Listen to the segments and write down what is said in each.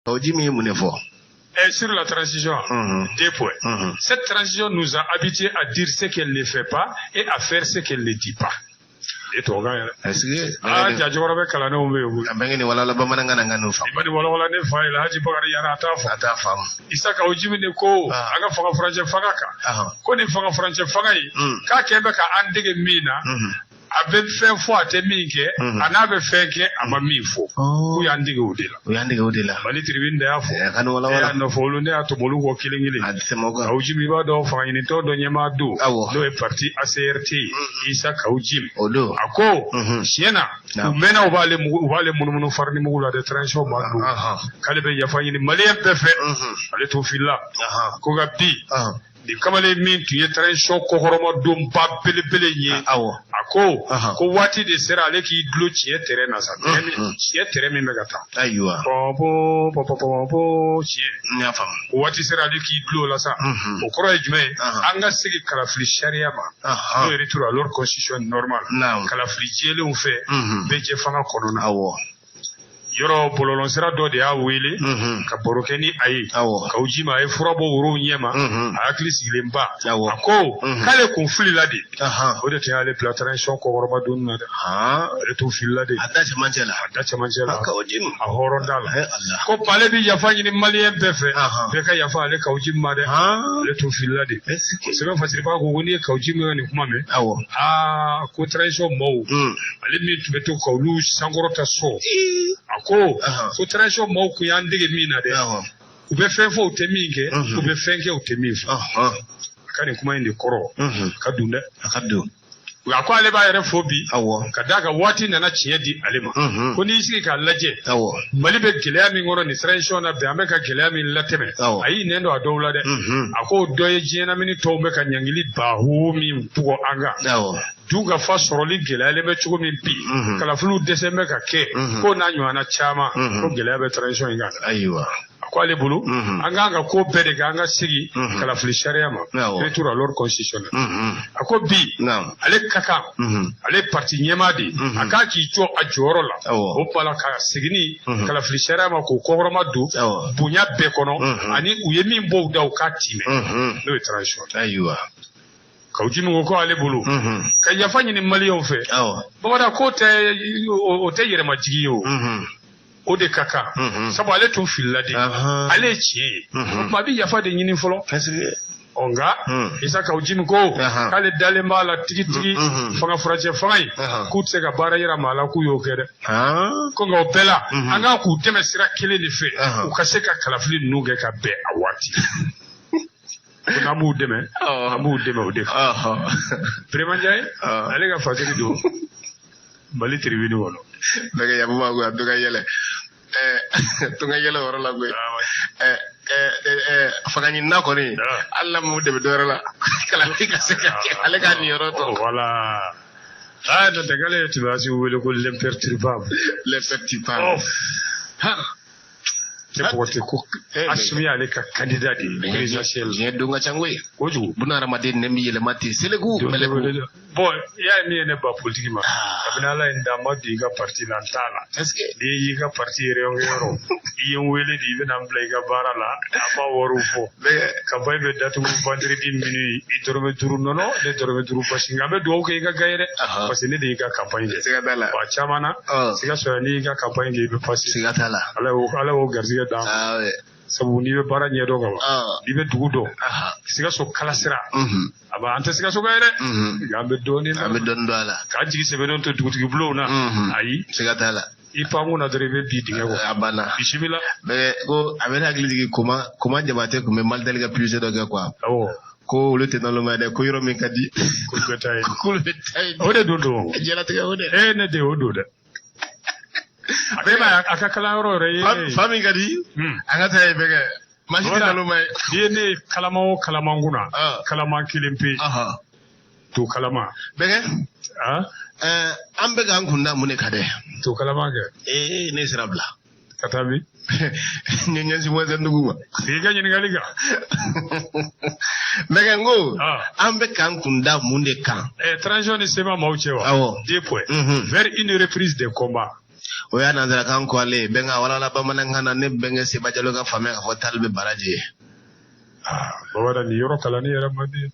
Kaou Djim ye mun de fɔ? Et sur la transition, deux points. Cette transition nous a habitués à dire ce qu'elle ne fait pas et à faire ce qu'elle ne dit pas. E tubabukan yɛrɛ. Est-ce que Ah, ja jɔyɔrɔ bɛ kalannenw bɛ yen koyi. A bɛ nin walala bamanankan na, n ka n'o faamu. I ma nin walawala ne fa ye, Alhaji Bakari Yara, a t'a fɔ. A t'a faamu. Isa Kaou Djim de ko an ka fanga furancɛ fanga kan. Ko nin fanga furancɛ fanga in, k'a kɛn bɛ ka an dege min na, a bɛ fɛn fɔ a tɛ min kɛ, a n'a bɛ fɛn kɛ a ma min fɔ. K'u y'an dege o de la. U y'an dege o de la. Mali Tribune de y'a fɔ. A ka nin Ne walawala. y'a nɔfɛ olu, ne y'a tɔmɔ olu kɔ kelen kelen. A tɛ tɛmɛ o kan. Kaou Djim, i b'a dɔn fanga ɲinitɔ dɔ ɲɛmaa don. N'o ye parti ACRT ye. Isa Kaou Djim. O don. A ko tiɲɛ na, u mɛnna u b'ale munumunu farini mugu la dɛ, transition ma don. K'ale bɛ yafa ɲini maliyɛn bɛɛ fɛ. Ale t'o filila. Ko ka bi nin kamalen min tun ye transition kɔkɔrɔmadonba belebele ye. A ko ko waati de sera ale k'i dulon tiɲɛ terrain na sa. Tiɲɛ terrain min bɛ ka taa. Pɔnpo pɔnpo pɔnpo tiɲɛ. N y'a faamu. O waati sera ale k'i dulon o la sa. O kɔrɔ ye jumɛn ye? An ka segin kalafili sariya ma. N'o ye retour à l'ordre constitutionnel normal. Kalafili jɛlenw fɛ. Bɛɛ jɛ fanga kɔnɔna. Yɔrɔ bɔlɔlɔsira dɔ de y'a wele ka baro kɛ ni a ye. Kaou Djim a ye fura bɔ worow ɲɛma, a hakili sigilenba. A ko k'ale kun filila de. O de tun y'ale bila transition kɔkɔrɔma donni na dɛ. Ale tun filila de. A da cɛmancɛ la. A da cɛmancɛ la. Kaou Djim. A hɔrɔn da la. Ala. Ko ale bɛ yafa ɲini maliyɛn bɛɛ fɛ. Bɛɛ ka yafa ale Kaou Djim ma dɛ. Ale tun filila de. Sɛbɛn fasiriba ko n'i ye Kaou Djim ka nin kuma mɛn. Aa, ko transition maaw. Ale min tun bɛ to ka olu sankɔrɔta so. A ko ko transition maaw kun y'an dege min na dɛ. U bɛ fɛn fɔ u tɛ min kɛ. U bɛ fɛn kɛ u tɛ min fɔ. A ka nin kuma in de kɔrɔ. A ka dun dɛ. A ka dun. A ko ale b'a yɛrɛ fo bi. Ka d'a kan waati nana tiɲɛ di ale ma. Ko n'i sigi k'a lajɛ. Mali bɛ gɛlɛya min kɔnɔ nin transition na bi, an bɛ ka gɛlɛya min latɛmɛ. A y'i nɛn don a dɔw la dɛ. A ko dɔ ye diɲɛnamini tɔw bɛ ka ɲangili bahu min bugɔ an kan. Dun ka fa sɔrɔli gɛlɛyalen bɛ cogo min bi, kalafiliw dɛsɛ bɛ ka kɛ, ko n'a ɲɔgɔnna caman, ko gɛlɛya bɛ transition in kan. A ko ale bolo, an k'an ka ko bɛɛ de kɛ, an ka segin kalafili sariya ma, retour à l'ordre constitutionnel. A ko bi ale ka kan, ale parti ɲɛmaa de ye, a k'a k'i jɔ a jɔyɔrɔ la. O tuma la ka segin ni kalafili sariya ma k'o kɔkɔrɔma don bonya bɛɛ kɔnɔ, ani u ye min bɔ u da u k'a timɛ, n'o ye transition. Kaou Djim ko ko ale bolo ka yafa ɲini maliyɛnw fɛ. Bamada ko tɛ, o tɛ yɛrɛmajigin ye o. O de ka kan. Sabu ale tun filila de. Ale ye tiɲɛ ye. O tuma a bɛ yafa de ɲini fɔlɔ. Ɔ nka Isa Kaou Djim ko k'ale dalen b'a la tigitigi, fanga furancɛ fanga in k'u tɛ se ka baara yira maa la k'u y'o kɛ dɛ. Ko nka o bɛɛ la, an k'an k'u dɛmɛ sira kelen de fɛ, u ka se ka kalafili ninnu kɛ ka bɛn a waati. Ko n'an b'u dɛmɛ, an b'u dɛmɛ o de kan. Birema Ndiaye, ale ka fasiri don Mali Tribune kɔnɔ. Bɛɛ yafa ma koyi, a bɛɛ ka yɛlɛ. To ka yɛlɛ o yɔrɔ la koyi. Fanga ɲinina kɔni, hali n'a m'u dɛmɛ dɔwɛrɛ la, kalafili ka se ka kɛ, ale ka nin yɔrɔ tɔ. Voilà. Ah, n'o tɛ k'ale ye tun wele ko l'imperturbable. L'imperturbable. Cɛ mɔgɔ tɛ ko Assimi y'ale ka candidat de ye présidentiel. Diɲɛ don ka ca koyi. Kojugu. Buna hadamaden nɛn bɛ yɛlɛma ten seleku mɛlɛku. Bon, i y'a ye min ye ne ba politique ma. Kabini Ala ye n da, n ma don i ka parti la, n t'a la. Est-ce que N'i y'i ka parti réunion kɛyɔrɔ, i ye n wele de, i bɛna n bila i ka baara la, an b'a wariw fɔ. Campagne bɛ datugu vendredi minuit, i dɔrɔmɛ 5 nɔnɔ, ne dɔrɔmɛ 5 basi. Nka n bɛ dugawu kɛ i ka gagner dɛ. Parce que ne de y'i ka campagne kɛ. Siga t'a la. Wa caman na, Sikaso yan, n'i y'i ka campagne kɛ, i bɛ passer. Siga t'a la. Ala y'o garijɛgɛ d'an ma. Sabu n'i bɛ baara ɲɛdɔn ka ban, n'i bɛ dugu dɔn, Sikaso kalasira. A ba an tɛ Sikaso ka ye dɛ. Nka an bɛ dɔɔnin An bɛ dɔɔnin dɔn a la. K'an jigi sɛbɛnnen to dugutigi bulonw na. Ayi. Siga t'a la. I pankun na dɔrɔn i bɛ bi dingɛ kɔ. A banna. Bisimila. Bɛɛ ko a bɛ ne hakili jigin Koma Jabate tun bɛ Malitel ka publicité dɔ kɛ quoi. Ko olu tɛ naloma dɛ, ko yɔrɔ min ka di. K'olu bɛ taa yen. K'olu bɛ taa yen. O de don. Diɲɛlatigɛ o de. Ee, ne de o don dɛ. A bɛ a ka kalanyɔrɔ yɛrɛ ye. Fa min ka di. An ka taa yen bɛɛ kɛ. Maa si tɛ naloma ye. N'i ye ne ye kalama o kalaman kunna. Kalaman kelen pe. To kalama. Bɛkɛ. An bɛ k'an kun da mun de kan dɛ? To kalama kɛ. Ee, ne sira bila. Ka taa min? N ye ɲɛsin Wɛsɛndugu ma. Sigi ka ɲininkali kan. Bɛkɛ, n ko an bɛ k'an kun da mun de kan? Transition ni CMA maaw cɛ wa? Awɔ. Deux points. Vers une reprise des combats. O y'a nansarakan ko ale bɛn ka walawala bamanankan na, ne bɛnkɛ Seba Jalo ka faamuya k'a fɔ Tali bɛ baraji ye. Aa, Bamada, nin yɔrɔ kalanni yɛrɛ man di.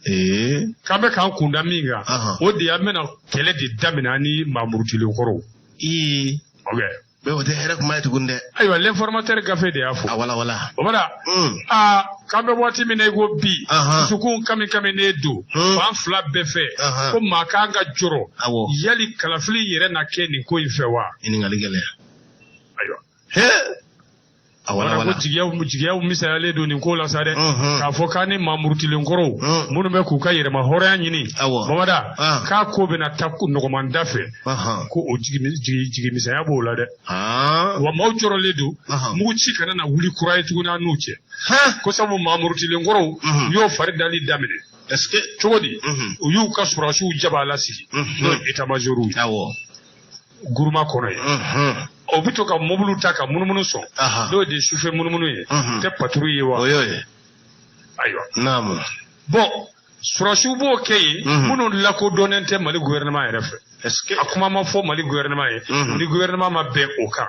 Ee. K'an bɛ k'an kunda min kan, o de ye an bɛna kɛlɛ de daminɛ an ni maa murutilen kɔrɔw. Ee. Ok. Mais o tɛ hɛrɛ kuma ye tugun dɛ. Ayiwa, L'Informateur gafe de y'a fɔ. A walawala. Bamada, aa, k'an bɛ waati min na i ko bi, dusukun kami kami ne don fan fila bɛɛ fɛ, ko maa kan ka jɔrɔ. Yali kalafili yɛrɛ na kɛ nin ko in fɛ wa? Ɲininkali gɛlɛn. Ayiwa. He. A walawala. Ko jigiyaw misɛnyalen don nin ko la sa dɛ. K'a fɔ k'an ni maa murutilen kɔrɔw minnu bɛ k'u ka yɛrɛma hɔrɔnya ɲini. Bamada, k'a ko bɛna taa nɔgɔman da fɛ. Ko o jigi misɛnya b'o la dɛ. Wa maaw jɔrɔlen don, mugu ci kana na wuli kura ye tuguni an n'u cɛ. Ko sabu maa murutilen kɔrɔw u y'o fari dali daminɛ. Est-ce que cogo di? U y'u ka sɔrɔdasiw jaba lasigi. N'o ye état major ye. Guruma kɔnɔ ye. O bɛ to ka mobili ta ka munumunu sɔn. N'o de ye sufɛ munumunu ye. Tɛ patrouille ye wa? O y'o ye. Ayiwa. Naamu. Bon, sɔrɔdasiw b'o kɛ yen, minnu lakodɔnnen tɛ Mali gouvernement yɛrɛ fɛ. Est-ce que a kuma ma fɔ Mali gouvernement ye, ni gouvernement ma bɛn o kan.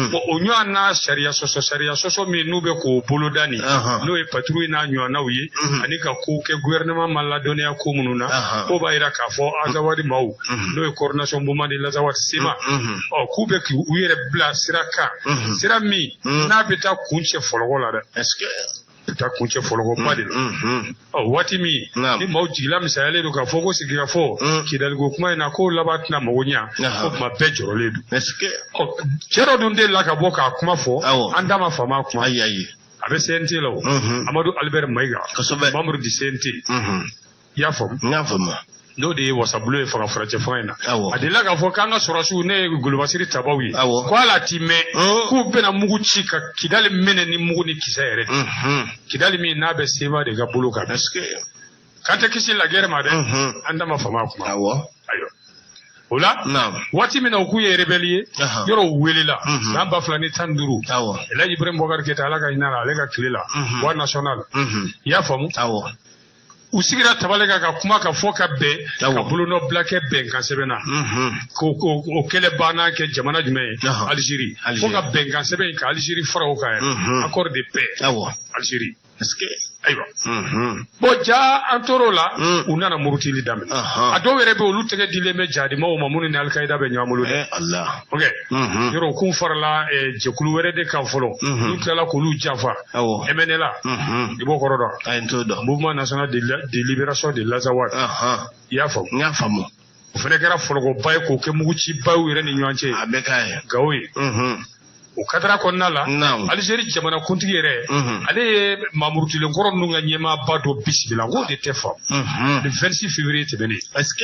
Bon, o ɲɔgɔn n'a sariya sɔsɔ min n'u bɛ k'o boloda nin, n'o ye patrouille n'a ɲɔgɔnnaw ye, ani ka kow kɛ gouvernement ma ladɔnniya ko minnu na, k'o b'a jira k'a fɔ Azawadi maaw, n'o ye coordination mouvement de l'Azawad CMA, ɔ k'u bɛ k'u yɛrɛ bila sira kan, sira min n'a bɛ taa kuncɛ fɔlɔkɔ la dɛ. Est-ce que taa kuncɛ fɔlɔkɔba de la. Ɔ waati min ni maaw jigila misɛnyalen don k'a fɔ ko sigikafɔ Kidaliko kuma in na k'o laban tɛna mago ɲa, ko tuma bɛɛ jɔrɔlen don. Est-ce que ɔ cɛ dɔ dun delila ka bɔ k'a kuma fɔ, an da ma faama kuma. Ayi ayi. A bɛ CNT la o. Amadu Albert Mayiga. Kosɛbɛ. Membre du CNT. I y'a faamu? N y'a faamu. N'o de ye wasabulon ye fanga furancɛ fanga in na. A delila k'a fɔ k'an ka sɔrɔdasiw ne ye golobasiri tabaw ye. Ko hali a ti mɛn. K'u bɛna mugu ci ka Kidali minɛ ni mugu ni kisɛ yɛrɛ de. Kidali min n'a bɛ CMA de ka bolo kan. Est-ce que k'an tɛ kisi la guerre ma dɛ. An da ma faama kuma. Ayiwa. O la, waati min na u k'u ye rebelle ye, yɔrɔ u welela san 2015. Elhaji Ibrahim Boubacar Keita, Ala ka hinɛ a la, ale ka tile la, voix nationale. I y'a faamu? U sigira tabale kan ka kuma ka fɔ ka bɛn, ka bolonɔ bila kɛ bɛnkan sɛbɛn na. Ko o kɛlɛ banna kɛ jamana jumɛn ye? Algérie. Fo ka bɛnkan sɛbɛn in ka Algérie fara o kan yɛrɛ. Accord de paix. Algérie. Est-ce que ayiwa. Bon, ja an tor'o la, u nana murutili daminɛ. A dɔw yɛrɛ bɛ olu tɛgɛ dilen bɛ jadimaw ma minnu ni Al-Qaïda bɛ ɲɔgɔn bolo dɛ. Allah. Ok. Yɔrɔ k'u farala jɛkulu wɛrɛ de kan fɔlɔ. N'u tilala k'olu janfa. MNLA. I b'o kɔrɔ dɔn? Ayi, n t'o dɔn. Mouvement national de libération de l'Azawad. I y'a faamu? N y'a faamu. O fana kɛra fɔlɔkɔba ye k'o kɛ muguciba y'u yɛrɛ ni ɲɔgɔn cɛ. A bɛ k'a ye. Gawo ye. O kadara kɔnɔna la, Algérie jamana kuntigi yɛrɛ, ale ye mamurutilen kɔrɔ ninnu ka ɲɛmaaba dɔ bisimila, k'o de tɛ faamu. Le 26 février tɛmɛnen. Est-ce que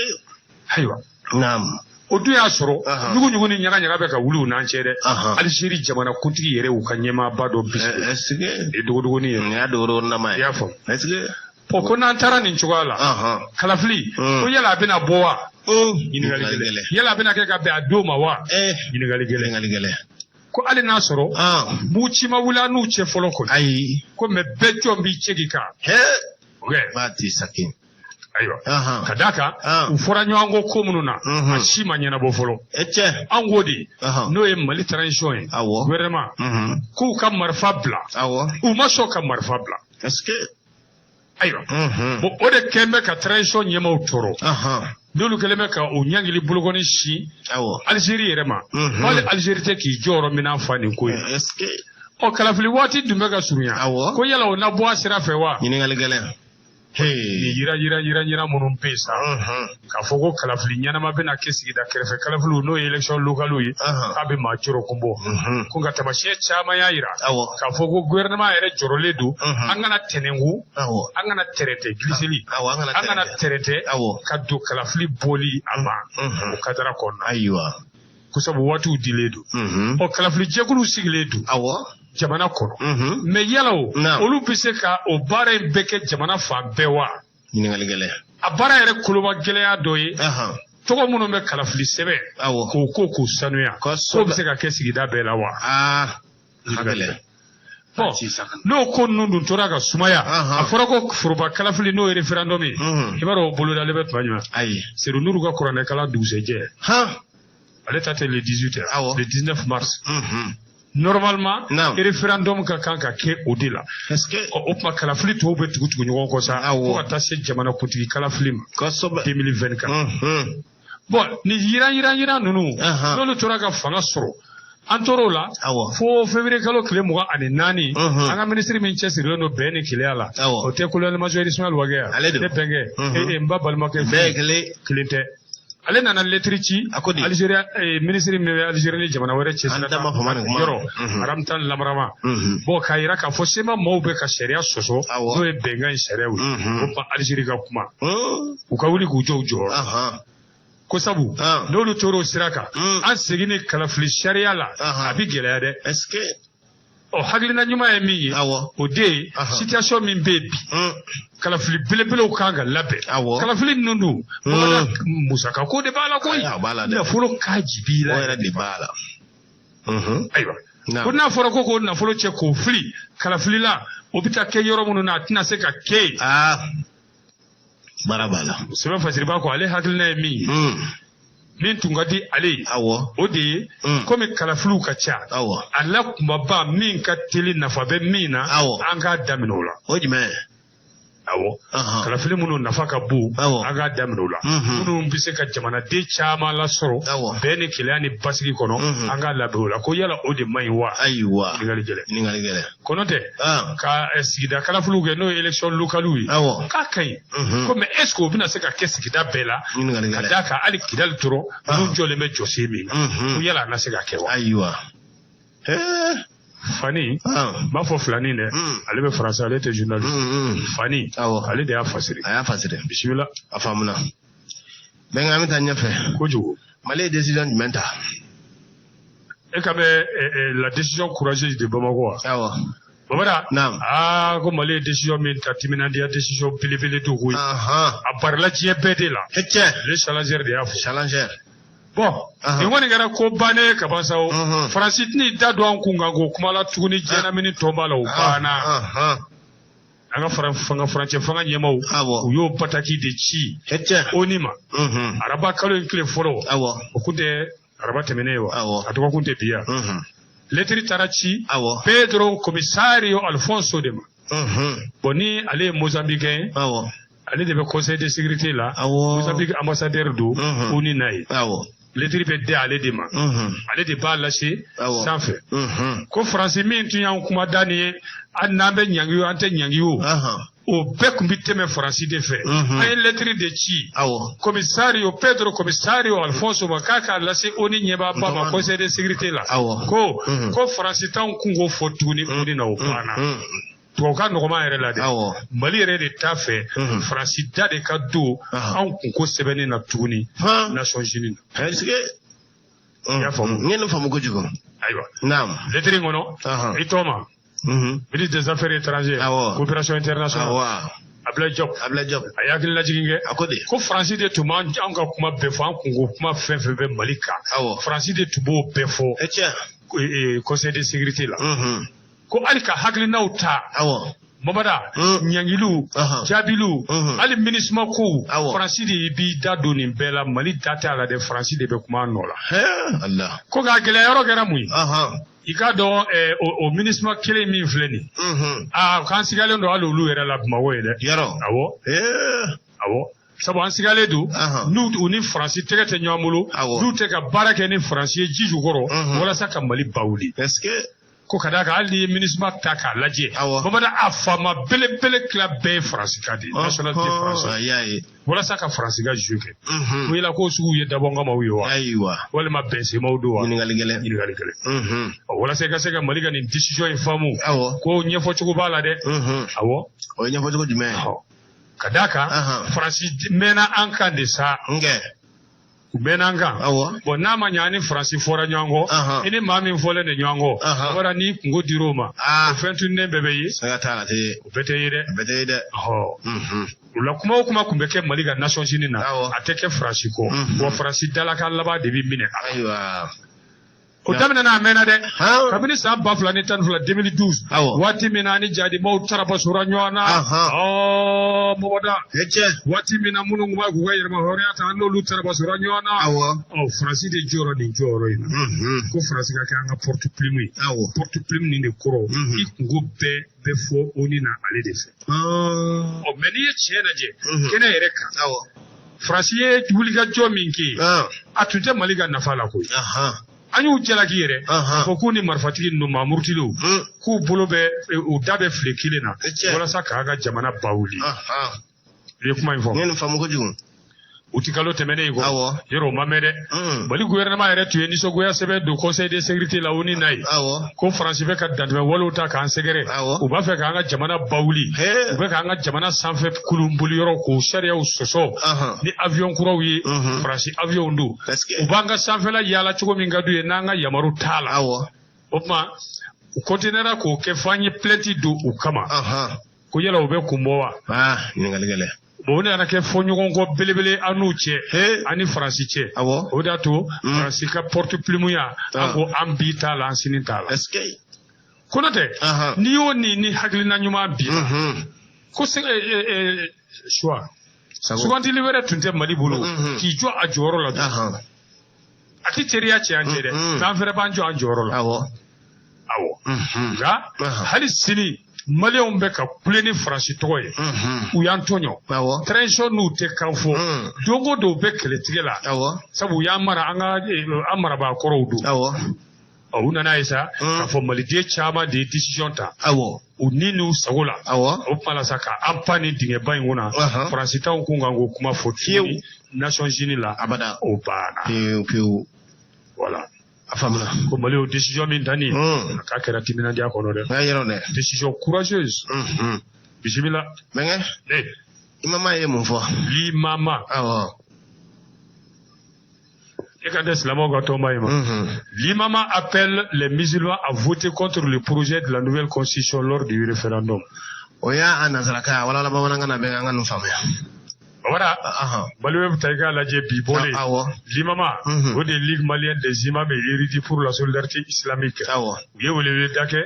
ayiwa. Naamu. O dun y'a sɔrɔ ɲugu-ɲugu ni ɲaga-ɲaga bɛ ka wuli u n'an cɛ dɛ. Algérie jamana kuntigi yɛrɛ y'u ka ɲɛmaaba dɔ bisimila. Est-ce que nin ye dogodogonin ye. Nin y'a dogodogonama ye. I y'a faamu. Est-ce que bon, ko n'an taara nin cogoya la, kalafili, ko yala a bɛna bɔ wa? Ɲininkali gɛlɛn. Yala a bɛna kɛ ka bɛn a don ma wa? Ɲininkali gɛlɛn. Ɲininkali gɛlɛn. Ko hali n'a sɔrɔ mugu ci ma wuli an n'u cɛ fɔlɔ kɔni. Ayi. Ko mɛ bɛɛ jɔn b'i cɛ k'i kan. B'a ti saki. Ayiwa. Ka d'a kan, u fɔra ɲɔgɔn kɔ ko minnu na, a si ma ɲɛnabɔ fɔlɔ. Cɛ. An k'o de, n'o ye Mali transition ye. Gouvernement. K'u ka marifa bila. U ma sɔn ka marifa bila. Est-ce que ayiwa. Bon, o de kɛlen bɛ ka transition ɲɛmaaw tɔɔrɔ. N'olu kɛlen bɛ ka o ɲangili bolokɔni si Algérie yɛrɛ ma. Hali Algérie tɛ k'i jɔyɔrɔ minɛn fa nin ko ye. Est-ce que ɔ kalafili waati dun bɛ ka surunya. Ko yala o na bɔ a sira fɛ wa? Ɲininkali gɛlɛn. Nin yira yira yira yira minnu bɛ yen sa, k'a fɔ ko kalafili ɲɛnama bɛna kɛ sigida kɛrɛfɛ kalafiliw n'o ye élection locale ye, k'a bɛ maa jɔrɔ kun bɔ. Ko nka taamasiyɛn caman y'a jira k'a fɔ ko gouvernement yɛrɛ jɔrɔlen don, an kana tɛnɛnku, an kana tɛrɛntɛ giliseli, an kana tɛrɛntɛ ka don kalafili bɔli a ma o kadara kɔnɔna. Ayiwa. Ko sabu waatiw dilen don. Ɔ kalafili jɛkuluw sigilen don. Jamana kɔnɔ. Mais yala o, olu bɛ se ka o baara in bɛɛ kɛ jamana fan bɛɛ wa? Ɲininkali gɛlɛn. A baara yɛrɛ koloma gɛlɛya dɔ ye. Tɔgɔ minnu bɛ kalafili sɛbɛn. K'o ko k'o sanuya. K'o bɛ se ka kɛ sigida bɛɛ la wa? Ɲininkali. Bon, n'o ko ninnu dun tora ka sumaya, a fɔra ko foroba kalafili n'o ye référendum ye. I b'a dɔn o bolodalen bɛ tuma jumɛn? Ayi. Seydou Nourou ka kuranɛkalan dugusɛjɛ. Ale ta tɛ le 18, Awɔ. le 19 mars. Normalement, référendum ka kan ka kɛ o de la. Est-ce que Ɔ, o tuma kalafili tɔw bɛ tugu tugu ɲɔgɔn kɔ sa, Awɔ. fo ka taa se jamanakuntigi kalafili ma 2024. Bon, nin yiran yiran yiran ninnu, n'olu tora ka fanga sɔrɔ, an tor'o la Awɔ. fo février kalo tile 24, an ka minisiri min cɛsirilen don bɛn ni kelenya la, Awɔ. o tɛ colonel major Ismaël Wagué ye? Ale don. Ne bɛnkɛ, e n ba balimakɛ, Bɛɛ ye kelen. Kelen tɛ. Ale nana lettre ci A ko di? Algérie, minisiri min bɛ Algérie ni jamana wɛrɛ cɛ An da ma fama nin kuma. yɔrɔ, Ramtan Lamrama. Bon, k'a yira k'a fɔ CMA maaw bɛ ka sariya sɔsɔ, Awɔ. n'o ye bɛnkan in sariyaw ye. O tuma Algérie ka kuma, u ka wuli k'u jɔ u jɔyɔrɔ, ko sabu n'olu tor'o sira kan, an segin ni kalafili sariya la, a bɛ gɛlɛya dɛ. Est-ce que Ɔ, hakilina ɲuman ye min ye, Awɔ. o de ye situation min bɛ yen bi, kalafili belebelew kan ka labɛn. Awɔ. Kalafili ninnu dun, bamanan musaka ko de b'a la koyi. Ayi, a b'a la dɛ. Nafolo ka ji b'i O la. yɛrɛ de b'a la. Ayiwa, Naam. ko n'a fɔra ko k'o nafolo cɛ k'o fili kalafili la, o bɛ taa kɛ yɔrɔ minnu na, a tɛna se ka kɛ yen. Aa, baara b'a la. Sɛbɛn fasiriba ko ale hakilina ye min ye, min tun ka di ale ye, Awɔ. o de ye komi kalafiliw ka ca, Awɔ. a la kunbaba min ka teli, nafa bɛ min na, Awɔ. an k'a daminɛ o la. O jumɛn? Awɔ, kalafili minnu nafa ka bon, Awɔ. an k'a daminɛ o la, minnu bɛ se ka jamanaden caman lasɔrɔ Awɔ. bɛn ni kelenya ni basigi kɔnɔ, an k'a labɛn o la. Ko yala o de man ɲi wa? Ayiwa. Ɲininkali gɛlɛn. Ɲininkali gɛlɛn. Kɔnɔ tɛ ka sigida kalafiliw kɛ, n'o ye élection locale ye, Awɔ. k'a ka ɲi ko, mais est ce que o bɛna se ka kɛ sigida bɛɛ la, Ɲininkali ka gɛlɛn. d'a kan hali Kidali dɔrɔn, ninnu jɔlen bɛ jɔsen min kan, ko yala a na se ka kɛ wa? Ayiwa. Ee. Fani, n b'a fɔ filani dɛ, ale bɛ faransi, ale tɛ journaliste. Fani, Awɔ. ale de y'a fasiri. A y'a fasiri. Bisimila. A faamuna. Bɛnkɛ, an bɛ taa ɲɛfɛ. Kojugu. Mali ye décision jumɛn ta? E ka bɛ la décision courageuse de Bamako wa? Awɔ. Babara. Naam. Aa, ko Mali ye décision min ta, timinandiya décision belebele don koyi. A barila diɲɛ bɛɛ de la. Hecɛ. Le Challenger de y'a fɔ. Challenger. Bon, nin kɔni kɛra ko bannen ye kaban sa o. Faransi tɛn'i da don an kun kan k'o kuma la tuguni diɲɛlamini tɔ b'a la, o banna. An ka fanga furancɛ fanga ɲɛmaaw, Awɔ. u y'o bataki de ci Hecɛ. ONU ma araba kalo in tile fɔlɔ. Awɔ. O kun tɛ araba tɛmɛnen ye wa? Awɔ. A dɔgɔkun tɛ bi yan. Lettre taara ci Awɔ. Pedro Commissario Alfonso de ma. Bon, ni ale ye Mozambicain ye, Awɔ. ale de bɛ conseil de sécurité la. Awɔ. Mozambique ambassadeur don ONU n'a ye. Awɔ. Lettre bɛ di ale de ma, ale de b'a lase Awɔ. sanfɛ ko Faransi min tun y'an kuma da nin ye, hali n'an bɛ ɲangi o, an tɛ ɲangi o, o bɛɛ tun bɛ tɛmɛ Faransi de fɛ. An ye lettre de ci Awɔ. Commissario Pedro Commissario Alfonso ma, k'a k'a lase ONU ɲɛbaaba ma, conseil de sécurité la, Awɔ. ko ko Faransi t'anw kunko fɔ tuguni ONU na, o banna. Tubabukan nɔgɔman yɛrɛ la dɛ, Awɔ. Mali yɛrɛ de t'a fɛ Faransi da de ka don anw kunko sɛbɛnni na tuguni Nations Unies na. Est-ce que I y'a faamu? N ye nin faamu kojugu. Ayiwa, Naam. lettre in kɔnɔ, i tɔ ma, ministre des Affaires étrangères, Awɔ. coopération internationale, Awɔ. Abdoulaye Diop, Abdoulaye Diop. A ye hakililajigin kɛ A ko di? ko Faransi de tun b'an anw ka kuma bɛɛ fɔ, an kunko kuma fɛn fɛn bɛ Mali kan, Awɔ. Faransi de tun b'o bɛɛ fɔ E tiɲɛ. Conseil de sécurité la, ko hali ka hakilinaw ta, Awɔ. Mamada, ɲangiliw, jaabiliw, hali MINUSMA kow, Awɔ. Faransi de b'i da don nin bɛɛ la. Mali da tɛ a la dɛ, Faransi de bɛ kuma a nɔ la. Allah. Ko k'a gɛlɛya yɔrɔ kɛra mun ye? I k'a dɔn o MINUSMA kelen min filɛ nin, aa, k'an sigalen don hali olu yɛrɛ la Bamakɔ ye dɛ. Yɔrɔ. Awɔ, awɔ, sabu an sigalen don n'u u ni Faransi tɛgɛ tɛ ɲɔgɔn bolo, Awɔ. n'u tɛ ka baara kɛ ni Faransi ye ji jukɔrɔ walasa ka Mali ba wuli. Est-ce que Ko ka d'a kan hali n'i ye MINUSMA ta k'a lajɛ, Awɔ. Bamanan, a faama belebele tila bɛɛ ye Faransi ka de ye, nationalité française, A y'a ye. walasa ka Faransi ka jeu kɛ. Ko yala k'o sugu ye dabɔnkamaw ye wa? Ayiwa. Walima bɛnsenmaw don wa? Ɲininkali gɛlɛn. Ɲininkali gɛlɛn. Ɔ, walasa i ka se ka Mali ka nin décision in faamu, Awɔ. ko ɲɛfɔcogo b'a la dɛ. Awɔ. O ye ɲɛfɔcogo jumɛn ye? Ɔ, ka d'a kan Faransi mɛnna an kan de sa. Nkɛ. U mɛnna an kan. Awɔ. Bon, n'a ma ɲɛ an ni Faransi fɔra ɲɔgɔn kɔ, i ni maa min fɔlen de ɲɔgɔn kɔ, wara n'i kunko dir'o ma, o fɛn tununnen bɛɛ bɛ ye. Siga t'a la, a tɛ ye. O bɛɛ tɛ ye dɛ. A bɛɛ tɛ ye dɛ. Ɔhɔ. O la, kuma o kuma tun bɛ kɛ Mali ka Nations Unies na, Awɔ. a tɛ kɛ Faransi kɔ. Wa Faransi dalakan laban de bɛ minɛ a la. Ayiwa. O daminɛna a mɛnna dɛ, kabini san 2012, 2012, waati min na ni jadimaw tarabasora ɲɔgɔn na, ɔ mɔgɔda, waati min na minnu tun b'a k'u ka yɛrɛma hɔrɔnya ta, an n'olu tarabasora ɲɔgɔn na. Ɔ Faransi de jɔyɔrɔ nin jɔyɔrɔ in na, ko Faransi ka kɛ an ka porte plume ye. Porte plume nin de kɔrɔ, i kunko bɛɛ bɛ fɔ ONU na ale de fɛ. Ɔ mais n'i ye tiɲɛ lajɛ kɛnɛ yɛrɛ kan, Faransi ye wulikajɔ min kɛ, a tun tɛ Mali ka nafa la koyi. An y'u jalaki yɛrɛ k'a fɔ k'u ni marifatigi ninnu, maa murutilenw, k'u bolo bɛ, u da bɛ file kelen na walasa k'a ka jamana ba wuli. I ye kuma in fɔ. N ye nin faamu kojugu. Uti kalo tɛmɛnen in kɔ, yɔrɔ o ma mɛn dɛ, Mali gouvernement yɛrɛ tun ye nisɔngoya sɛbɛn don Conseil de sécurité la ONU na ye, ko Faransi bɛ ka dantɛmɛ walew ta k'an sɛgɛrɛ, u b'a fɛ k'an ka jamana ba wuli, u bɛ k'an ka jamana sanfɛ kulun boli yɔrɔ k'o sariyaw sɔsɔ ni avion kuraw ye, Faransi avion don, u b'an ka sanfɛla yaala cogo min ka d'u ye n'an ka yamaru t'a la. O tuma u continuera k'o kɛ fo an ye plainte don u kama, ko yala u bɛ kun bɔ wa? Ɲininkali gɛlɛn. Bon, o nana kɛ fɔ ɲɔgɔn kɔ belebele an n'u cɛ, an ni Faransi cɛ. O de y'a to Faransi ka porte plume ya, an ko an bi t'a la, an sini t'a la. Ko n'o tɛ, n'i y'o ni hakilina ɲuman bi ko choix sugandili wɛrɛ tun tɛ Mali bolo k'i jɔ a jɔyɔrɔ la dɔrɔn. A tɛ teriya cɛ an cɛ dɛ, nka an fɛnɛ b'an jɔ an jɔyɔrɔ la. Awɔ, nka hali sini Maliyɛnw bɛ ka kule ni Faransi tɔgɔ ye, u y'an tɔɲɔ. Transition n'u tɛ kan fɔ, don o don u bɛ kɛlɛtigɛ la, sabu u y'an mara, an ka an marabaa kɔrɔw don. U nana ye sa k'a fɔ maliden caman de ye décision ta u ni n'u sago la. O tuma la sa, k'an pan ni dingɛba in kɔnɔ, Faransi t'anw kun kan k'o kuma fɔ tuguni Nations Unies la. Abada. O banna. Pewu pewu. Voilà. A faamuna. Ko Mali y'o décision min ta nin ye, a k'a kɛra timinandiya kɔnɔ dɛ. N'a yɛrɛ dɛ. Décision courageuse. Bisimila. Bɛnkɛ. Imama ye mun fɔ? L'imama. E ka tɛ silamɛw ka tɔnba ye ma. L'imama appelle les musulmans à voter contre le projet de la nouvelle constitution lors du référendum. O y'a nansarakan ye, wala bamanankan na bɛ an ka nin faamuya. Voilà. Mali bɛ ta i k'a lajɛ bi bɔlen. L'imama, o de ye Ligue malienne des imams et érudits pour la solidarité islamique. U ye weleweleda kɛ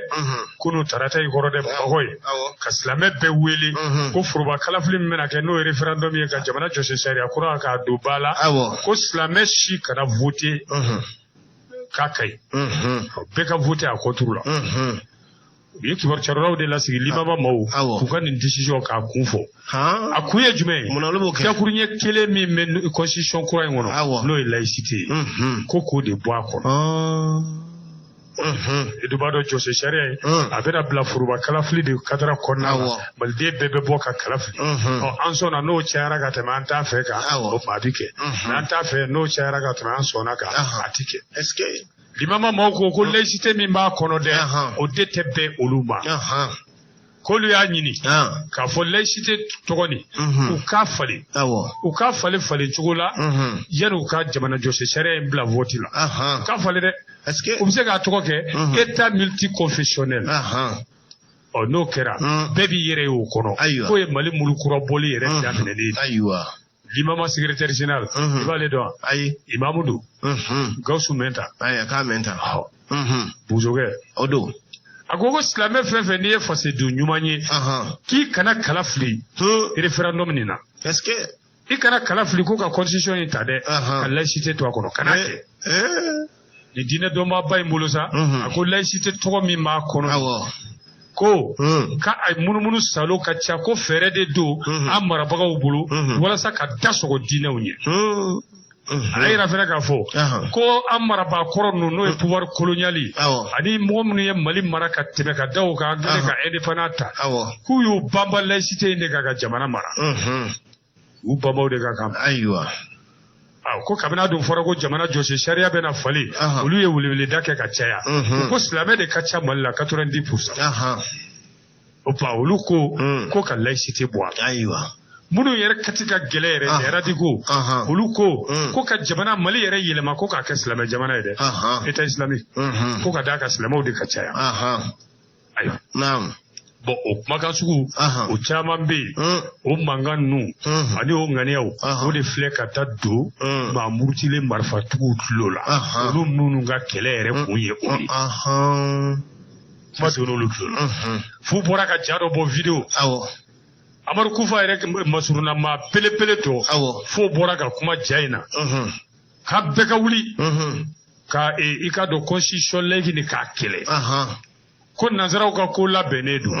kunun tarata in kɔrɔ dɛ, Bamakɔ ye, ka silamɛ bɛɛ wele ko foroba kalafili min bɛna kɛ, n'o ye référendum ye ka jamana jɔsi sariya kura k'a don ba la, ko silamɛ si kana voter k'a ka ɲi, bɛɛ ka voter a contre la. U ye kibaru cariyalaw de lasigi, limama maaw, k'u ka nin décision k'a kun fɔ. A kun ye jumɛn ye? Munna olu b'o kɛ? Dakuruɲɛ kelen min bɛ constitution kura in kɔnɔ, n'o ye laïcité ye, ko k'o de bɔ a kɔnɔ. E dun b'a dɔn, jɔsi sariya ye, a bɛna bila foroba kalafili de kadara kɔnɔna la, maliden bɛɛ bɛ bɔ ka kala fili. Ɔ an sɔnna n'o cayara ka tɛmɛ an t'a fɛ kan, o tuma a bɛ kɛ, mais an t'a fɛ n'o cayara ka tɛmɛ an sɔnna kan, a ti kɛ. Est-ce que Limama maaw ko ko laïcité min b'a kɔnɔ dɛ, o de tɛ bɛn olu ma. K'olu y'a ɲini k'a fɔ laïcité tɔgɔ nin, u k'a falen, u k'a falen falen cogo la yanni u ka jamana jɔsi sariya in bila vote la. U k'a falen dɛ. Est-ce que U bɛ se k'a tɔgɔ kɛ état multiconfessionnel. Ɔ n'o kɛra, bɛɛ b'i yɛrɛ ye o kɔnɔ. K'o ye Mali mulu kura bɔli yɛrɛ daminɛlen ye. Limama secrétaire général, i b'ale dɔn wa? Ayi. Imamu don. Gawusu Mɛnta. Ayiwa, k'a mɛn ta. Bozokɛ. O don. A ko ko silamɛ fɛn fɛn n'i ye fasoden ɲuman ye, k'i kana kala fili référendum nin na. Est-ce que I kana kala fili ko ka constitution in ta dɛ, ka laïcité to a kɔnɔ, kana kɛ. Nin diinɛ dɔnbaaba in bolo sa, a ko laïcité tɔgɔ min b'a kɔnɔ, ko ka a munumunu salo ka ca, ko fɛɛrɛ de don an marabagaw bolo walasa ka da sɔgɔ diinɛw ɲɛ. A yira fɛnɛ k'a fɔ ko an marabaa kɔrɔ ninnu, n'o ye pouvoir colonial ye, ani mɔgɔ minnu ye Mali mara ka tɛmɛ ka da o kan, an kɛlen ka indépendant ta, k'u y'u banba laïcité in de kan ka jamana mara, u banbaw de ka kan. Ko kabini a dun fɔra ko jamana jɔsi sariya bɛna falen, olu ye weleweleda kɛ ka caya. U ko silamɛ de ka ca Mali la, 90%. O tuma olu ko ko ka laïcité bɔ a la. Minnu yɛrɛ kati ka gɛlɛ yɛrɛ, les radicaux, olu ko ko ka jamana Mali yɛrɛ yɛlɛma ko k'a kɛ silamɛ jamana ye dɛ, état islamique, ko ka d'a kan silamɛw de ka caya. Ayiwa. Bon, o kumakan sugu o caman bɛ yen, o mankan ninnu ani o ŋaniyaw, o de filɛ ka taa don maa murutilen marifatigiw tulo la, olu minnu ka kɛlɛ yɛrɛ kun ye o ye. Kuma donn'olu tulo la f'u bɔra ka ja dɔ bɔ, vidéo. Amadu Kufa yɛrɛ masurunna maa belebele dɔ, f'o bɔra ka kuma ja in na k'a bɛɛ ka wuli ka i ka dɔn constitution laïque nin k'a kɛlɛ, ko nanzaraw ka ko labɛnnen don.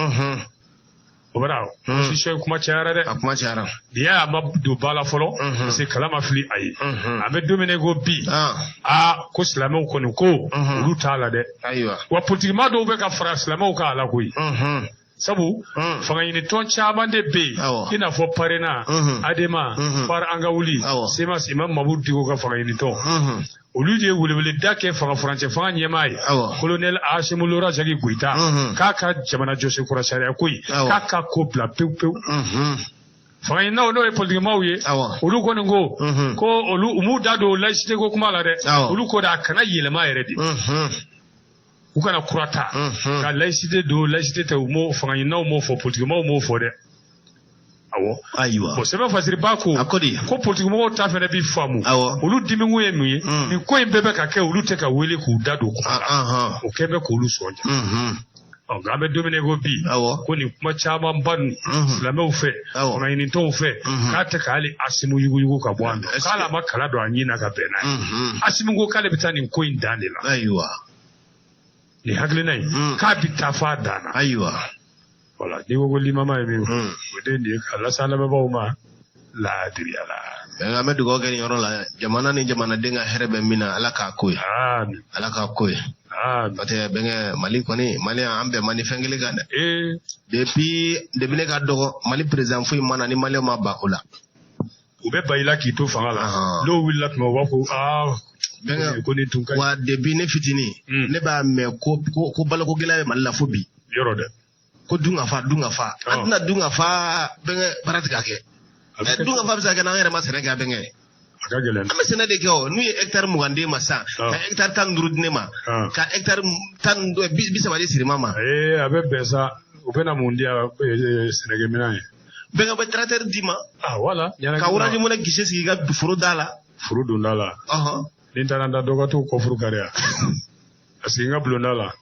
O bɛna constitution kuma cayara dɛ. A kuma cayara. Nin y'a a ma don ba la fɔlɔ, parce que kala ma fili a ye. An bɛ don min na i ko bi, aa, ko silamɛw kɔni ko olu t'a la dɛ. Wa politikima dɔw bɛ ka fara silamɛw kan a la koyi, sabu fangaɲinitɔn caman de bɛ yen, i n'a fɔ PARENA, ADEMA, FARE an ka wuli, CMAS, Imam Mahmoud Dicko ka fangaɲinitɔn, olu de ye weleweleda kɛ fanga furancɛ fanga ɲɛmaa ye, colonel Assimi Laurent Jacques Goïta, k'a ka jamana jɔsen kura sariya ko in, k'a ka ko bila pewu pewu. Fangaɲininaw, n'o ye politikimaaw ye, olu kɔni ko ko olu u m'u da don laïcité ko kuma la dɛ. Olu ko de a kana yɛlɛma yɛrɛ de, u kana kura ta ka laïcité don, laïcité tɛ. U m'o, fangaɲininaw m'o fɔ, politikimaaw m'o fɔ dɛ. Awɔ. Bon, sɛbɛn fasiriba ko A ko di? Ko politikimɔgɔw ta fɛnɛ bi faamu. Olu dimikun ye mun ye? Nin ko in bɛɛ bɛ ka kɛ, olu tɛ ka wele k'u da don kuma la, o kɛn bɛ k'olu sɔn ja. Ɔ, nka an bɛ don min na i ko bi, ko nin kuma camanba ninnu, silamɛw fɛ, fangaɲinitɔnw fɛ, k'a tɛ ka hali Asimu yuguyugu ka bɔ a nɔ, k'ale a ma kala don a ɲin na ka bɛn n'a ye. Asimu ko k'ale bɛ taa nin ko in dan de la. Nin hakilina in, k'a bɛ taa f'a dan na. Voilà, n'i ko ko limama ye min fɔ, o de ye nin ye k'a lase an lamɛnbaaw ma laadiriya la. An bɛ dugawu kɛ nin yɔrɔ la, jamana ni jamanaden ka hɛrɛ bɛ min na, Ala k'a ko ye. Amin. Ala k'a ko ye. Amin. Parce que bɛnkɛ, Mali kɔni, Mali, an bɛn man di fɛn kelen kan dɛ. Depuis ne ka dɔgɔ, Mali président foyi ma na ni Maliyɛnw ma ban o la. U bɛ ban i la k'i to fanga la. N'o wulila tuma, u b'a fɔ aa, Bɛnkɛ, ko nin tun ka ɲi. Wa depuis ne fitinin, ne b'a mɛn ko baloko gɛlɛya bɛ Mali la fo bi. Yɔrɔ dɛ. Ko dun ka fa, dun ka fa. An tɛna dun ka fa, bɛnkɛ, baara tɛ ka kɛ. A bɛ kɛ. Dun ka fa bɛ se ka kɛ n'an yɛrɛ ma sɛnɛ kɛ, bɛnkɛ. A ka gɛlɛn. An bɛ sɛnɛ de kɛ o. N'u ye hectare 20 d'e ma sisan, ka hectare 15 di ne ma, ka hectare tan 30 di Sirima ma. Ee, a bɛ bɛn sa, u bɛna mun di yan, sɛnɛkɛminɛn ye? Bɛnkɛ, bɛ tracteur d'i ma. Ah, voilà. Ka Orange Money guichet sigi i ka foro da la. Foro donda la. Ni n taara n da dɔ ka t'o kɔfuru kari yan. Parce que n ka bulonda la,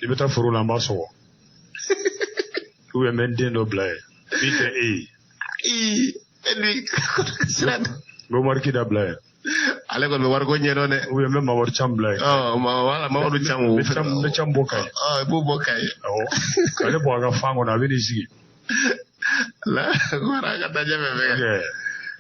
n'i bɛ taa foro la, n b'a sɔgɔ. Ou bien n bɛ n den dɔ bila yen min tɛ e ye. Ii, e ni sira. N bɛ Umaru Kida bila yen. Ale kɔni bɛ wariko ɲɛdɔn dɛ. Ou bien n bɛ Mamadu Cam bila yen. Ɔ, wala Mamadu Cam o. N bɛ Cam bɔ Kayi. Ɔ, i b'o bɔ Kayi. Awɔ. K'ale bɔ a ka fan kɔnɔ, a bɛ n'i sigi. La, wara ka taa ɲɛfɛ bɛnkɛ.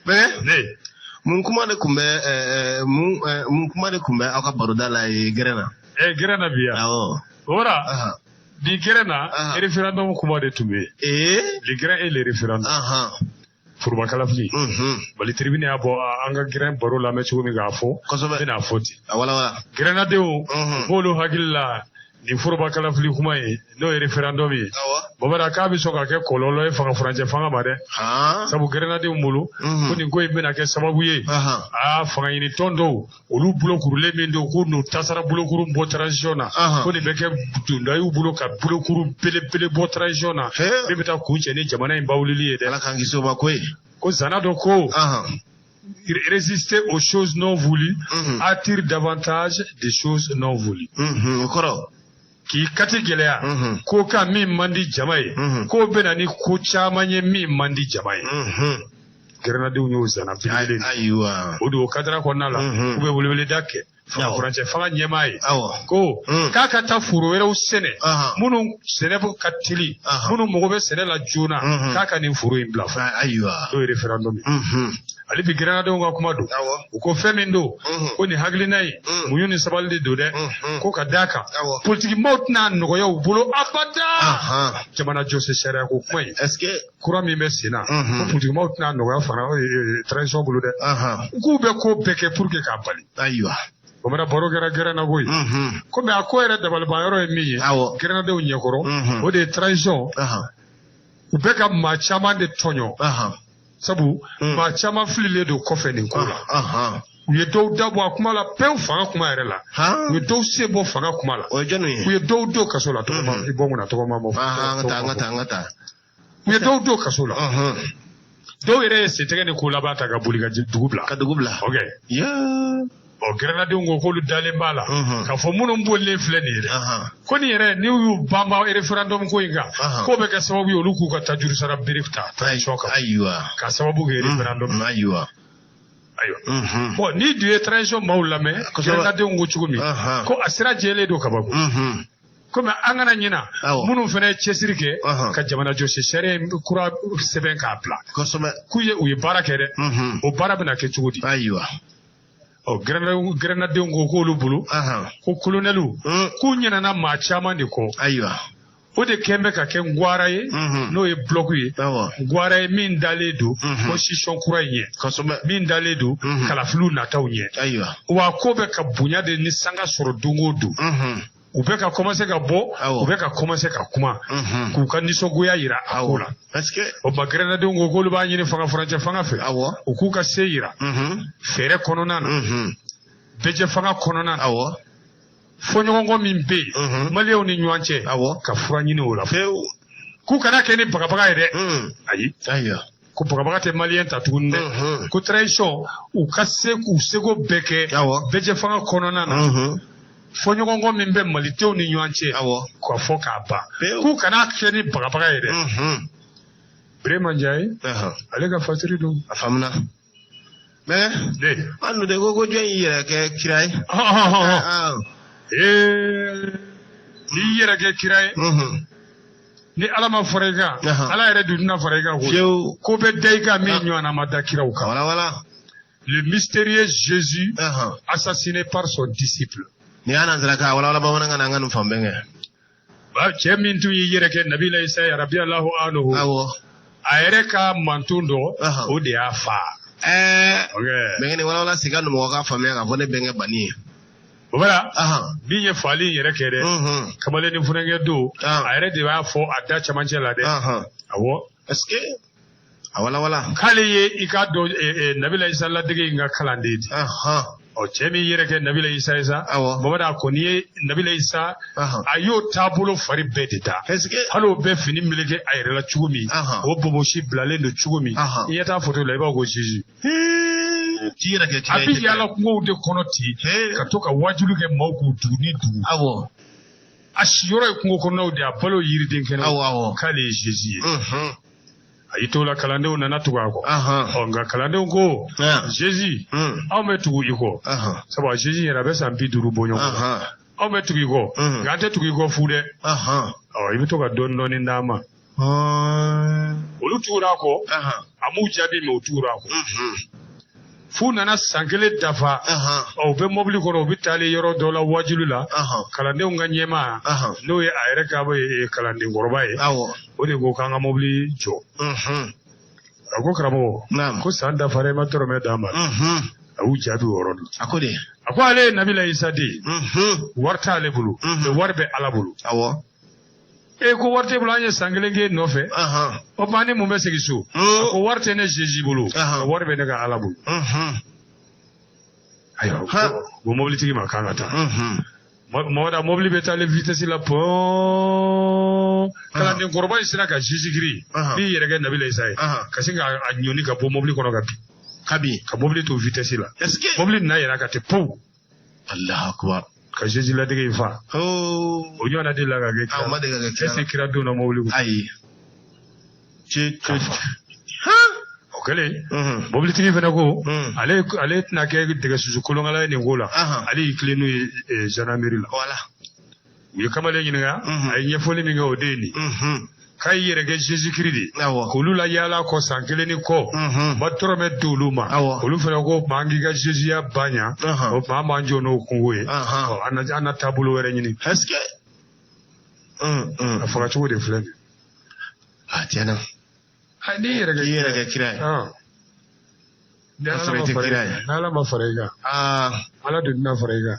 Bɛnkɛ. Ne. Mun kuma de tun bɛ mun mun kuma de tun bɛ aw ka baroda la yen gɛrɛn na? Gɛrɛn na bi yan. Awɔ. O bɔra. Bi gɛrɛn na, référendum kuma de tun bɛ yen. Le gɛrɛn et le référendum. Foroba kalafili. Mali Tribune y'a bɔ an ka gɛrɛn baro lamɛn cogo min k'a fɔ. N bɛna fɔ ten. A wala wala. Gɛrɛnnadenw, u b'olu hakili la nin foroba kalafili kuma ye, n'o ye référendum ye. Bɔbara, k'a bɛ sɔn ka kɛ kɔlɔlɔ ye fanga furancɛ fanga ma dɛ. Sabu gɛrɛnnadenw bolo, ko nin ko in bɛna kɛ sababu ye. Aa, fanga ɲini tɔn dɔw, olu bolokurulen min don, ko n'u tasara bolokuru bɔ transition na, ko nin bɛ kɛ donda y'u bolo ka bolokuru belebele bɔ transition na, min bɛ taa kun cɛ ni jamana in bawulili ye dɛ. Ala k'an kisi o ma koyi. Ko zana dɔ ko, résister aux choses non voulues attire davantage des choses non voulues. O kɔrɔ. K'i kati gɛlɛya ko kan min man di jama ye, k'o bɛ na ni ko caman ye min man di jama ye. Gɛrɛnnadenw y'o zana belebele. Ayiwa. O don o kadara kɔnɔna la, u bɛ weleweleda kɛ fanga furancɛ fanga ɲɛmaa ye, ko k'a ka taa foro wɛrɛw sɛnɛ, minnu sɛnɛ ka teli, minnu mago bɛ sɛnɛ la joona, k'a ka nin foro in bila fɔlɔ. Ayiwa. N'o ye référendum ye. Ale bi gɛrɛnnadenw ka kuma don. U ko fɛn min don, ko nin hakilina in, muɲu ni sabali de don dɛ, ko ka d'a kan politikimaw tɛna nɔgɔya u bolo abada jamana jɔsen sariya ko kuma in. Est-ce que kura min bɛ sen na, ko politikimaw tɛna nɔgɔya fana transition bolo dɛ, k'u bɛ ko bɛɛ kɛ pour que k'a bali. Ayiwa. O mana baro kɛra gɛrɛn na koyi. Komi a ko yɛrɛ dabaliban yɔrɔ ye min ye gɛrɛnnadenw ɲɛkɔrɔ, o de ye transition, u bɛ ka maa caman de tɔɲɔ, sabu maa caman fililen don kɔfɛ nin ko la. U ye dɔw da bɔ a kuma la pewu fanga kuma yɛrɛ la. U ye dɔw sen bɔ fanga kuma la. O ye jɔnniw ye? U ye dɔw don kaso la. Tɔgɔ i bɔ mun na, tɔgɔ ma bɔ. An ka taa, an ka taa, an ka taa. U ye dɔw don kaso la. Dɔw yɛrɛ ye sentɛgɛ ni ko laban ta ka boli ka dugu bila. Ka dugu bila. Ok. Ɔ, gɛrɛnnadenw ko k'olu dalen b'a la k'a fɔ minnu bolilen filɛ nin ye dɛ, ko nin yɛrɛ n'u y'u banban référendum ko in kan, k'o bɛ kɛ sababu ye olu k'u ka tajuru sara bere ta transition kan. Ka sababu kɛ référendum. Ayiwa. Bon, n'i dun ye transition maaw lamɛn, gɛrɛnnadenw ko cogo min ko a sira jɛlen don kaban, komi an kana ɲina minnu fana ye cɛsiri kɛ ka jamana jɔsi sariya kura sɛbɛn k'a bila, k'u ye u ye baara kɛ dɛ, o baara bɛna kɛ cogo di? Ɔ, gɛrɛnnadenw ko k'olu bolo ko kolonɛliw k'u ɲinɛna maa caman de kɔ. O de kɛn bɛ ka kɛ ngwara ye, n'o ye bloc ye, ngwara ye min dalen don constitution kura in ɲɛ, min dalen don kalafiliw nataw ɲɛ. Wa ko bɛ ka bonya de ni sanga sɔrɔ don o don. U bɛ ka commencer ka bɔ, u bɛ ka commencer ka kuma k'u ka nisɔngoya yira a ko la. O ma, gɛrɛnnadenw ko k'olu b'a ɲini fanga furancɛ fanga fɛ, u k'u ka se yira fɛɛrɛ kɔnɔna na, bɛjɛ fanga kɔnɔna na, fɔɲɔgɔnkɔ min bɛ yen maliyɛnw ni ɲɔgɔn cɛ, ka fura ɲini o la. K'u kana kɛ ni bagabaga ye dɛ, ayi, ko bagabaga tɛ maliyɛn ta tuguni dɛ, ko transition u ka se k'u seko bɛɛ kɛ bɛjɛ fanga kɔnɔna na, fɔɲɔgɔnkɔ min bɛ malidenw ni ɲɔgɔn cɛ, k'a fɔ k'a ban, k'u kana kɛ ni bagabaga ye dɛ. Birema Njaye, ale ka fasiri don. A faamuna. Mais an dun de ko jɔn y'i yɛrɛ kɛ kira ye? Ee, n'i yɛrɛ kɛ kira ye, ni Ala ma fara i kan, Ala yɛrɛ dun tɛna fara i kan koyi. Ko bɛ da i kan min ɲɔgɔnna ma da kiraw kan. Wala. Le mystérieux Jésus assassiné par son disciple. Ni y'a nansara kan, wala wala bamanankan na, an ka nin fan bɛɛ kɛ. Cɛ min tun y'i yɛrɛ kɛ Nabila Isa ye, radiyallahu anhu, a yɛrɛ ka mantun dɔ, o de y'a fa. Bɛnkɛ nin wala wala sigi ka mɔgɔ k'a faamuya k'a fɔ ne bɛnkɛ banni ye. O bɛra min ye faali in yɛrɛ kɛ dɛ, kamalen ni funankɛ don, a yɛrɛ de b'a fɔ a da camancɛ la dɛ. Awɔ. Est-ce que a wala wala. K'ale ye i k'a dɔn Nabila Isa ladege in ka kalanden de. Ɔ, cɛ min yɛrɛ kɛ Nabila Isa ye sa, Mamadu, a kɔni ye Nabila Isa, a y'o taabolo fari bɛɛ de ta. Hali o bɛɛ fini meleke a yɛrɛ la cogo min, o bobosi bilalen don cogo min, i ɲɛ t'a photo la, i b'a fɔ ko Jésus. A bɛ yaala kungow de kɔnɔ ten ka to ka wajulu kɛ maaw k'u dugu ni dugu. A siyɔrɔ ye kungo kɔnɔnaw de ye, a balo ye yiriden kɛnɛ. K'ale ye Jésus ye. A y'i t'o la, kalandenw nana tugu a kɔ. Ɔ, nka kalandenw ko Jésus, anw bɛ tugu i kɔ, sabu Jésus yɛrɛ a bɛ san 50 bɔ ɲɔgɔn na. Anw bɛ tugu i kɔ, nka an tɛ tugu i kɔ fu dɛ. Ɔ, i bɛ to ka dɔɔni dɔɔni d'an ma. Olu tugura a kɔ, a m'u jaabi, mɛ u tugura a kɔ f'u nana san kelen dafa. Ɔ, u bɛ mobili kɔnɔ, u bɛ taalen yɔrɔ dɔ la wajulu la. Kalandenw ka ɲɛmaa, n'o ye a yɛrɛ ka kalandenkɔrɔba ye, o de ko k'an ka mobili jɔ. A ko karamɔgɔ, ko san dafara, i ma dɔrɔmɛ d'an ma. A y'u jaabi o yɔrɔ la. A ko de. A ko ale ye Nabila Isa den ye, wari t'ale bolo, mɛ wari bɛ Ala bolo. E ko wari t'e bolo, an ye san kelen k'e nɔfɛ, o tuma ni mun bɛ segin so? A ko wari tɛ ne Jésus bolo, wari bɛ ne ka Ala bolo. Ayiwa, o mobilitigi ma k'an ka taa. Mamadu, mobili bɛ taalen vitesse la pɔn, kalandenkɔrɔba in sera ka Jésus Christ min yɛrɛ kɛ Nabila Isa ye, ka sin k'a ɲɔni ka bɔ mobili kɔnɔ ka bin. Ka bin. Ka mobili to vitesse la. Mobili nana yɛrɛ ka ten pewu. Allahu akbar. Ka Jésus ladege in fa. O ɲɔgɔnna delila ka kɛ kira. Est-ce que kira donna mobili kɔnɔ? Ayi. O kɛlen, mobilitigi fana ko ale tɛna kɛ dɛgɛsusu kolonkala ye nin ko la. Ale y'i tilen n'u ye gendarmerie la. U ye kamalen ɲininka, a ye ɲɛfɔli min kɛ, o de ye nin k'a y'i yɛrɛ kɛ Jésus Christ de ye, k'olu la yaala kɔ san kelen ni kɔ, ma dɔrɔmɛ di olu ma. Olu fana ko o tuma an k'i ka Jésuya ban yan, o tuma an b'an jɔ n'o kungo ye, an na taabolo wɛrɛ ɲini. Est-ce que a faga cogo de filɛ nin ye. A tiɲɛna. N'i yɛrɛ kɛ kira ye. N'Ala ma fara i kan, Ala dun tɛna fara i kan.